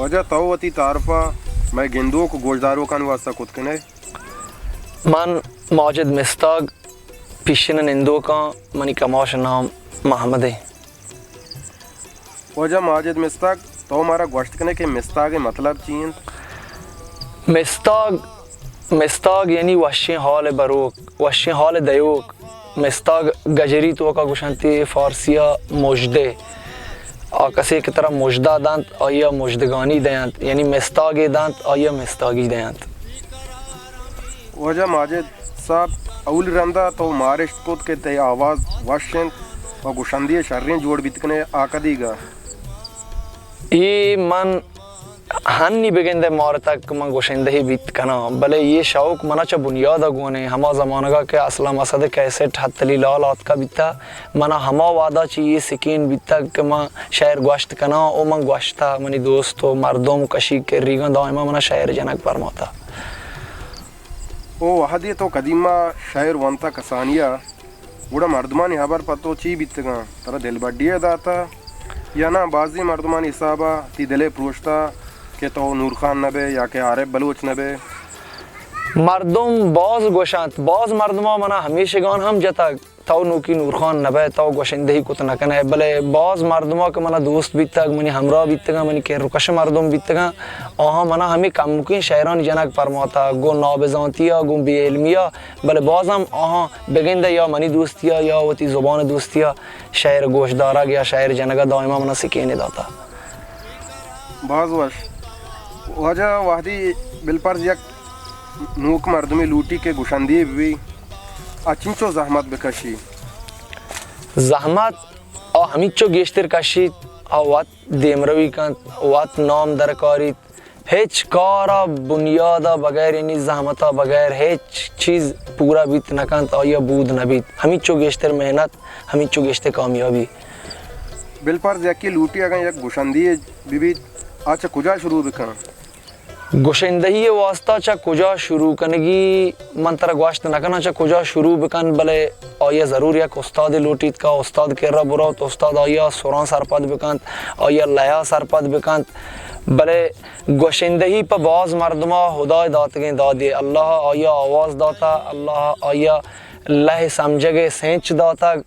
واجہ، تو وتی تعارف ءَ مئے گندوک ءُ گوشداروکانی واستہ کت کن ئے؟ من ماجد مستاگ، پیشن نندوکاں، منی کماش نام محمد ایں۔ واجہ ماجد مستاگ، تو مارا گوشت کن ئے کہ مستاگ ءِ مطلب چی اِنت؟ مستاگ، مستاگ یعنی وشیں حال بروک، وشیں حال دیوک۔ مستاگ گجری توکا گوشنتی، فارسی ءَ مژدہ۔ آ کسے کہ ترا مژدہ دنت، آئی ءَ مژدگانی دینت، یعنی مستاگے دنت، آئی ءَ مستاگی دینت۔ واجہ ماجد صاحب، اولی رندا تو مارشت کت کہ تئی آواز وش اِنت ءُ گوشندہے شریں جوڑ بیت کن ئے، آ کدیگ ءَ؟ اے من ہنی بگندئے مارتگ کہ من گوشندہے بیت کناں، بلے اے شوق منا چہ بنیاد ءَ گون ایں۔ ہما زمانگ ءَ کہ اسلم اسد ءِ کیسٹ حتی علی لال آتکا بیتہ، منا ہما وہدا چہ اے سکین بیتگ کہ من شئیر گوشت کناں ءُ من گوشتہ، منی دوست ءُ مردم ءُ کشیگ کریگاں دائما منا شئیر جنگ پرماتہ۔ او وہدے تو قدیما شئیر ونتہ کسانی ءَ، گڑا مردمانی ہبر پہ تو چی بیتگاں؟ ترا دلبڈی ءَ داتہ یا ناں بازیں مردمانی حساب ءَ تئی دل ءَ پروشتہ کہ تو نور خان نہ بئے یا کہ عارف بلوچ نہ بئے؟ مردم باز گوشنت، باز مردماں منا ہمیشگان ہم جتگ، تو نوکی نور خان نہ بئے، تو گوشندہی کت نہ کنئے، بلے باز مردماں کہ منا دوست بیتگ، منی ہمراہ بیتگاں، منی کر ءُ کش مردم بیتگاں، آہاں منا ہمے کمکیں شئیرانی جنگ پرماتگ، گوں نابزانتی ءَ، گوں بے علمی ءَ، بلے باز ہم آہاں بگندئے یا منی دوستی ءَ یا وتی زبان ءِ دوستی ءَ شئیر گوشدارگ یا شئیر جنگ ءَ دائما منا سکینے داتہ۔ باز وش۔ واجہ، وہدی بلپرز یک نوک مردمے لوٹی کہ گوشندہے ببی، آ چنچو زحمت بکشی؟ زحمت آ ہمینچو گیشتر کشیت، آ وت دیمروی کنت، وت نام درکاریت، ہچ کار ءَ بنیاد ءَ بغیر، یعنی زحمت ءَ بغیر ہچ چیز پورا بیت نہ کنت، آئی ءَ بود نہ بیت۔ ہمینچو گیشتر محنت، ہمینچو گیشتر کامیابی۔ بلپرز یکے لوٹی اگاں یک گشندہے بہ بیت، آ چہ کجا شروع بہ کن؟ گشندہی ءِ واستہ چہ کجا شروع کنگی؟ من ترا گوشت نہ کناں چہ کجا شروع بہ کن، بلے آئی ءَ ضرور یک استادے لوٹیت کہ استاد کرا بروت، استاد آئی ءَ سراں سرپد بہ کنت، آئی ءَ لیا سرپد بہ کنت۔ بلے گوشندہی پہ باز مردماں ہدا ءِ داتگیں دادے۔ اللہ ءَ آئی ءَ آواز داتہ، اللہ ءَ آئی ءَ لہ ءِ سمجھگ ءِ سینچ داتگ۔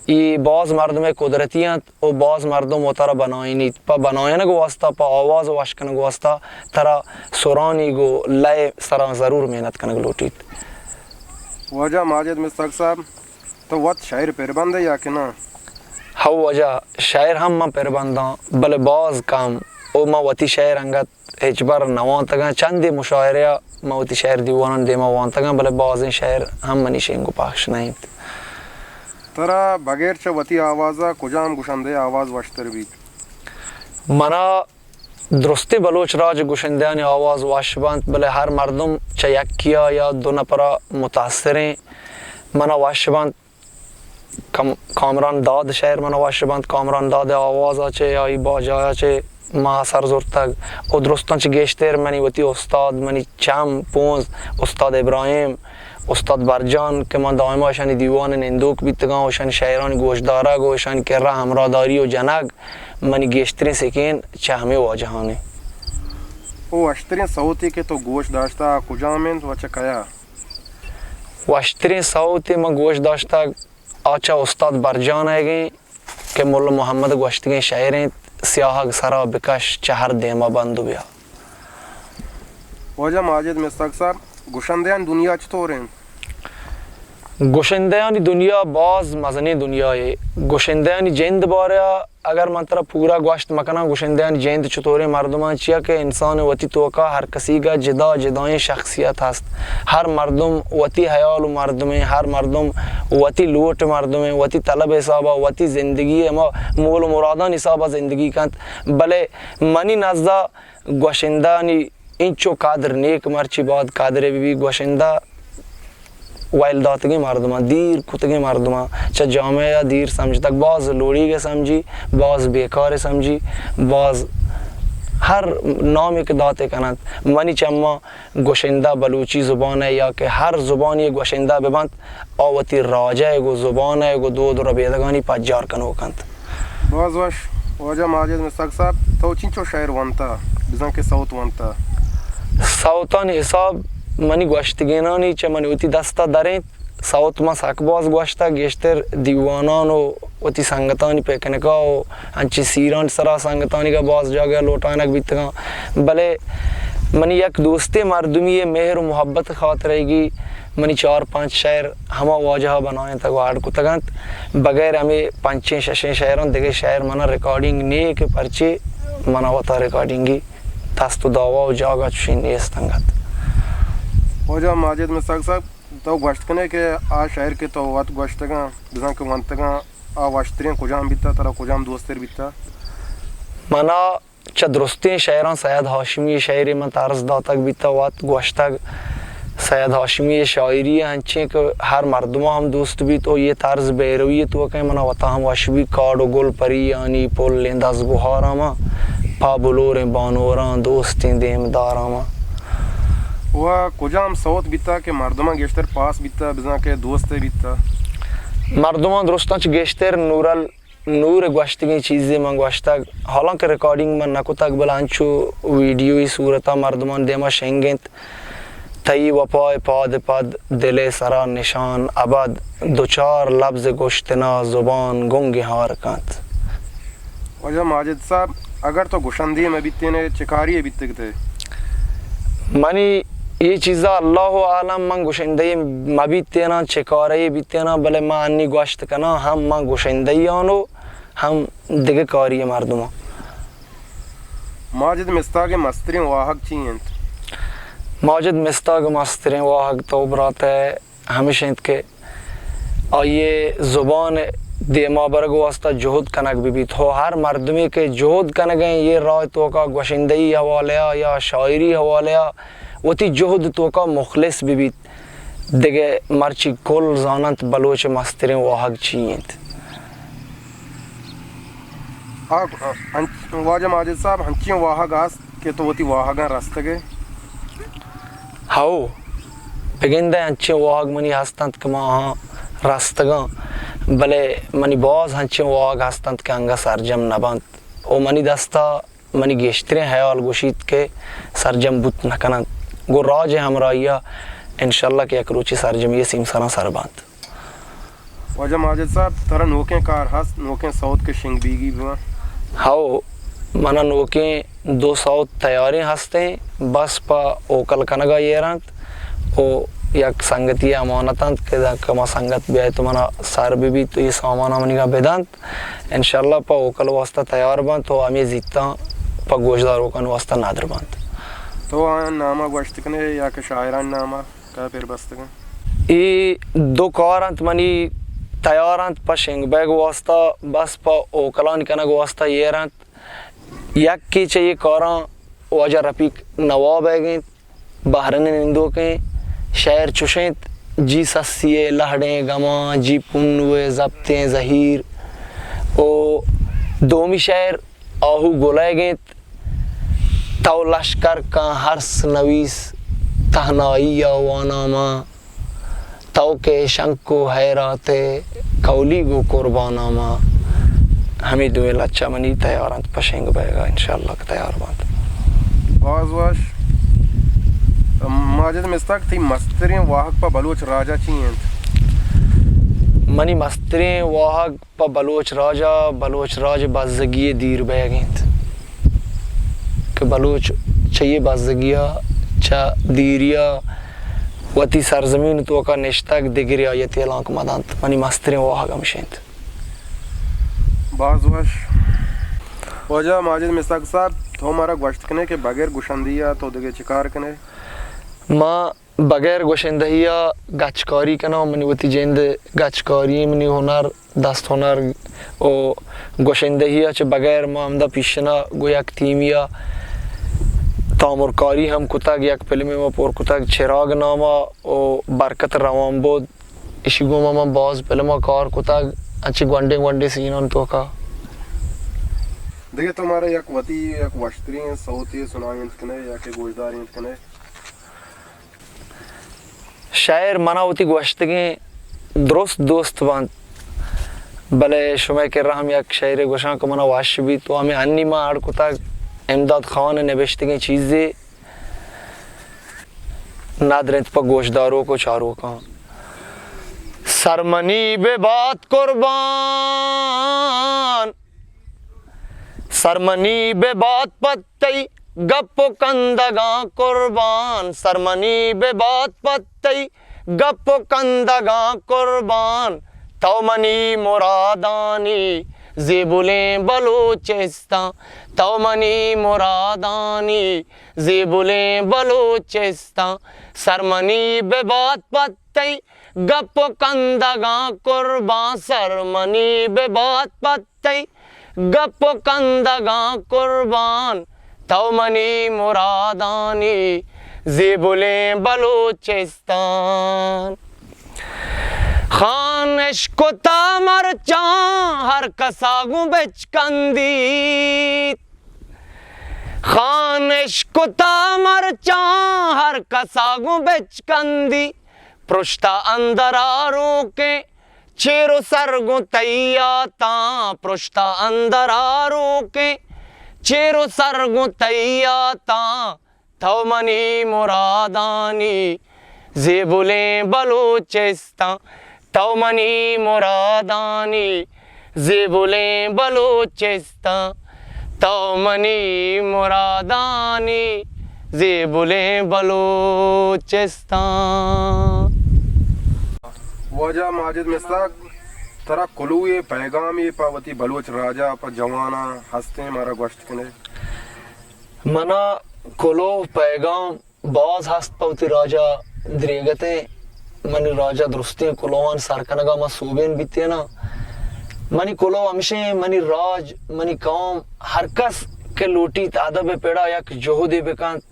اے باز مردم ءِ قدرتی اِنت ءُ باز مردم وتارا بنائینیت۔ پہ بنائینگ ءِ واستہ، پہ آواز وش کنگ ءِ واستہ ترا سرانی گوں لہ ءِ سرا ضرور محنت کنگ لوٹیت۔ واجہ ماجد مستاگ صاحب، تو وت شئیر پر بندئے یا کہ نہ؟ ہو واجہ، شئیر ہم من پر بنداں، بلے باز کم۔ او من وتی شئیر انگت ہچبر نہ وانتگاں۔ چندے مشاعرہ ءَ من وتی شئیر دیوانانی دیما وانتگاں، بلے بازیں شئیر ہم منی شنگ ءُ پخش نہ اِنت۔ ترا بغیر چہ وتی آواز ءَ کجام گشندہ ءِ آواز وشتر بیت؟ منا درستیں بلوچ راج گشندہانی آواز وش بنت، بلے ہر مردم چہ یکے ءَ یا دو نفر ءَ متاثر ایں۔ منا وش بنت کم-، کامران داد شئیر منا وش بنت۔ کامران داد ءِ آواز ءَ چہ، آئی باجا ءَ چہ ما اثر زرتگ۔ ءُ درستاں چہ گیشتر منی وتی استاد، منی چم پونز، استاد ابراہیم، استاد برجان کہ من دائما اشانی دیوان ءَ نندوک بیتگاں ءُ اشانی شئیرانی گوشدارگ ءُ اشانی کرا ہمراہداری ءُ جنگ، منی گیشتریں سکین چہ ہمے واجہاں اِنت۔ او وشتریں سوتے کہ تو گوش داشتہ، آ کجام اِنت ءُ چہ کیا؟ وشتریں سوتے من گوش داشتگ، آ چہ استاد برجان ئیگ اِنت کہ ملا محمد گوشتگیں شئیر اِنت، سیاہگ سرا بکش، چہ ہر دیما بند ءُ بیا۔ واجہ ماجد مستاگ صاحب، گشندہانی دنیا چطور اِنت؟ گشندہانی دنیا باز مزنیں دنیایے۔ گشندہانی جند بارہ ءَ اگر من ترا پورا گوشت مکناں، گشندہانی جند چطوریں مردماں، چیا کہ انسان وتی توکا ہر کسیگا جدا جدائیں شخصیت ہست۔ ہر مردم وتی ہیال ءِ مردمے، ہر مردم وتی لوٹ ءِ مردمے، وتی طلب ءِ حسابا، وتی زندگی ءِ ہما مول ءُ مرادانی حسابا زندگی کنت۔ بلے منی نزا گوشندہانی انچو قدر نیک، مرچی باید قدرے بہ بی۔ گوشندہ ویل داتگیں مردماں، دیر کتگیں مردماں، چہ جامعہ ءَ دیر سمجھتگ، باز لوڑیگ ءَ سمجھی، باز بیکار ءَ سمجھی، باز ہر نامے کہ دات ءَ کن اَنت۔ منی چماں گوشندہ بلوچی زبان ءِ یا کہ ہر زبانے ءِ گوشندہ بہ بنت، آ وتی راج ءِ گوں زبان ءِ گوں دود ءُ ربیدگانی پجار کنوک اَنت۔ باز وش۔ واجہ ماجد مساک صاحب، تو چنچو شعر ونتا، بزاں کہ سوت ونتا؟ سوتانی حساب منی گوشتگینانی چہ منی وتی دستا درینت۔ سوت من سک باز گوشتگ، گیشتر دیوانان و وتی سنگتانی پکنکا و انچیں سیران سرا سنگتانی گا باز جاگہ لوٹائینگ بیتگاں۔ بلے منی یک دوستے مردمی مہر و محبت خاطرگی منی چار پنچ شعر ہما واجہ بنائینتگ و اڈ کتگ انت۔ بغیر ہمے پنچیں ششیں شعراں دگہ شعر منا ریکارڈنگ نیے کہ پرچے منا وتا ریکارڈنگی دست و دعوا و جاگہ چوشیں نیست انگت۔ واجہ ماجد مساک صاحب، تو گوشت کنے کہ آ شعر کہ تو وت گوشتگاں، بزاں کہ ونتگاں، آ وشتریں کجام بیتا، ترا کجام دوستر بیتا؟ منا چہ درستیں شعراں سید ہاشمی شعرے من طرز داتگ بیتا، وت گوشتگ۔ سید ہاشمی شاعری انچیں کہ ہر مردماں ہم دوست بیت و یہ طرز بیروی توکا منا وتا ہم وش بیت۔ کاڑ و گل پریانی پلیں دزگوہاراں ما، پا بلوریں بانوراں دوستیں دیمداراں ما۔ و کجام سوت بیتا کہ مردماں گیشتر پاس بیتا، بزاں کہ دوست بیتا؟ مردماں درستاں چہ گیشتر نورل نور گوشتگیں چیزے من گوشتگ، حالانکہ ریکارڈنگ من نہ کتگ، بلے انچو ویڈیوئی صورتا مردمان دیما شنگ انت۔ تئی وپائے پاد پد دلے سرا نشان ابد، دو چار لبز گوشتنا زبان گنگ ہار کنت۔ واجہ ماجد صاحب، اگر تو گشندے مہ بیتینے، چہ کاری بیتگ تے؟ منی یہ چیزا اللہ عالم، من گشندے مہ بیتیناں، چہ کارے بیتیناں، بلے من انی گوشت کناں، ہم من گشندے آنو ہم دگہ کاری مردماں۔ ماجد مستاگ مستریں واہگ چی انت؟ ماجد مستاگ مستریں واہگ تو برات ہمیش انت کہ آئی زبان دیما برگ واسطہ جہد کنگ بہ بیت۔ ہو ہر مردمے کہ جہد کنگ ء یہ راہ توکا گوشندہی حوالہ ء یا شاعری حوالہ ء وتی جہد توکا مخلص بہ بیت۔ دگہ مرچی کل زاننت بلوچ مستریں واہگ چی انت۔ آ، انچ-، واجہ ماجد صاحب، ہنچیں واہگ است کہ تو وتی واہگاں رستگ ئے؟ ہئو، بگندئے انچیں واہگ منی ہست انت کہ من آہاں رستگاں، بلے منی باز ہنچیں واہگ ہست انت کہ انگہ سرجم نہ بنت و منی دستا منی گیشتریں ہیال گوشیت کہ سرجم بوت نہ کننت۔ گوں راج ء ہمراہی ء انشاءاللہ کہ یک روچے سرجمی ء سیمسراں سر بنت۔ واجہ ماجد صاحب، ترا نوکیں کار ہست، نوکیں سوت کہ شنگ بیگی بہ؟ ہئو، منا نوکیں دو سوت تیاریں ہستیں، بس پہ اوکل کنگا ایر انت و یک سنگتی امانت انت کہ دانکہ ما سنگت بیائے تو منا سر بہ بیت و یہ سامان منیگا بدنت۔ انشاءاللہ پہ اوکل واسطہ تیار بنت و ہمے زیتاں پہ گوشداروکان واسطہ ندر بنت۔ تو آیان ناما گوشت کنے یا کہ شاعران ناما؟ کئے پر بستگاں؟ اے دو کار انت منی تیار انت پہ شنگ بیگ واسطہ، بس پہ اوکلانی کنگ واسطہ ایر انت۔ یکے چہ اے کاراں واجہ رفیق نواب ایگ انت، بحرین نندوکیں۔ شعر چوش انت، جی سسی ء لہڑیں گماں، جی پنو ء زپتیں زہیر۔ او دومی شعر آہو گلگ انت، تو لشکر کن ہرس نویس تہنائی ء واناں ما، تو کہ شنک و حیرات ء کولی گوں قرباناں ما۔ ہمے دوئیں لچہ منی تیار انت پہ شنگ بیگ ء، انشاءاللہ کہ تیار بنت۔ باز وش۔ ماجد مستاگ، تئی مستریں واہگ پہ بلوچ راج ء چی انت؟ منی مستریں واہگ پہ بلوچ راج ء بلوچ راج بزگی ء دیر بیگ انت کہ بلوچ چہ یہ بزگی ء چہ دیری ء وتی سرزمین توکا نشتگ، دگرے آئی ء تیلانک مدنت۔ منی مستریں واہگ ہمش انت۔ باز وش۔ واجہ ماجد مساک صاحب، تو مارا گوشت کنے کہ بغیر گشندی ء تو دگہ چہ کار کنے؟ ما بغیر گشندہی ء گچکاری کناں، منی وتی جند گچکاری، منی ہنر، دست ہنر و گشندہی ء چہ بغیر ما ہمدا پیشنا گوں یک تیمی ء تامرکاری ہم کتگ، یک فلمے ما پر کتگ چراگ نام ء و برکت روان بود، اشی گوما من باز فلم ء کار کتگ، انچی گونڈیں گونڈیں سینان توکا۔ دگہ تو مارا یک وتی یک وشتریں سوتے سنائینت کنے یا کہ گوشدارینت کنے؟ شاعر منا وتی گوشتگیں درست دوست بنت، بلے شمئے کرا ہم یک شعرے گوشاں کہ منا وش بیت و ہمے انی ما اڑ کتگ، امداد خان ءِ نبشتگیں چیزے، ندر انت پہ گوشداروک و چاروکاں۔ سر منی بہ بات قربان، سر منی بہ بات پہ تئی گپ و کندگاں قربان، سر منی بہ بات پہ تئی گپ و کندگاں قربان، تو منی مرادانی زیبلیں بلوچستان، تو منی مرادانی زیبلیں بلوچستان، سر منی بہ بات پہ تئی گپ و کندگاں قربان، سر منی بہ بات پہ تئی گپ و کندگاں قربان، تو منی مرادانی زیبلیں بلوچستان۔ خان اشکتا مرچاں ہر کسا گوں بچکندیت، خان اشکتا مرچاں ہر کسا گوں بچکندی، پرشتا اندر آروکیں چیر و سر گوں تئی یاتاں، پرشتا اندر آروکیں چیر و سر گوں تئی یاتاں، تو منی مرادانی زیبلیں بلوچستان، تو منی مرادانی زیبلیں بلوچستان، تو منی مرادانی زیبلیں بلوچستان۔ واجہ ماجد مصداق، ترا کلوہے پیغامے پہ وتی بلوچ راجا، پہ جواناں ہستیں، مارا گوشت کنے؟ منا کلوہ پیغام باز ہست پہ وتی راجا دریگتیں، منی راجا درستیں کلوہان سر کنگا ما سوبین بیتیناں۔ منی کلوہ ہمشیں، منی راج، منی قوم، ہر کس کہ لوٹیت ادب پڑا یک جہدے بکنت،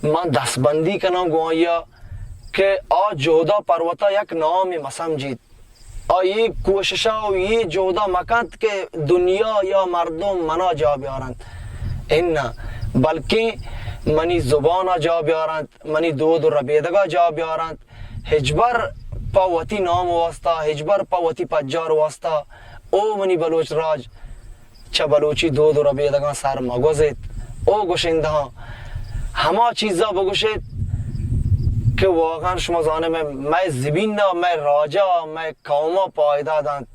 من دستبندی کناں گوں آئیا کہ آ جہدا پر وتا یک نامے مسمجیت۔ آ اے کوششا و اے جہدا مکنت کہ دنیا یا مردم منا جا بیارنت۔ اناں، بلکیں منی زبانا جا بیارنت، منی دود و ربیدگا جا بیارنت۔ ہچبر پہ وتی نام واسطہ، ہچبر پہ وتی پجار واسطہ، او منی بلوچ راج، چہ بلوچی دود و ربیدگاں سر مگوزیت۔ او گشندہاں، ہما چیزا بگوشیت کہ واقعاً شما زانے مئے، مئے زمین ء، مئے راجا، مئے قوما پائدہ دنت۔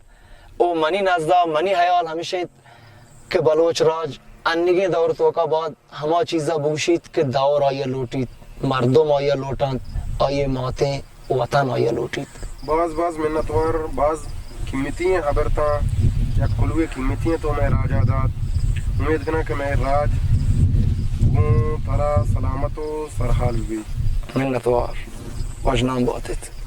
او منی نزدا، منی حیال ہمیش انت کہ بلوچ راج انیگیں دور توکا باید ہما چیزا بگوشیت کہ دور آئیا لوٹیت، مردم آئیا لوٹنت، آئی ماتیں وطن آئیا لوٹیت۔ باز باز منتوار، باز قیمتی ایں ہبر تاں، یک کلوے قیمتی ایں تو مئے راجا دات۔ امید کناں کہ مئے راج گوں ترا سلامت و سرحال ببیت۔ منتوار، وژنام باتیت۔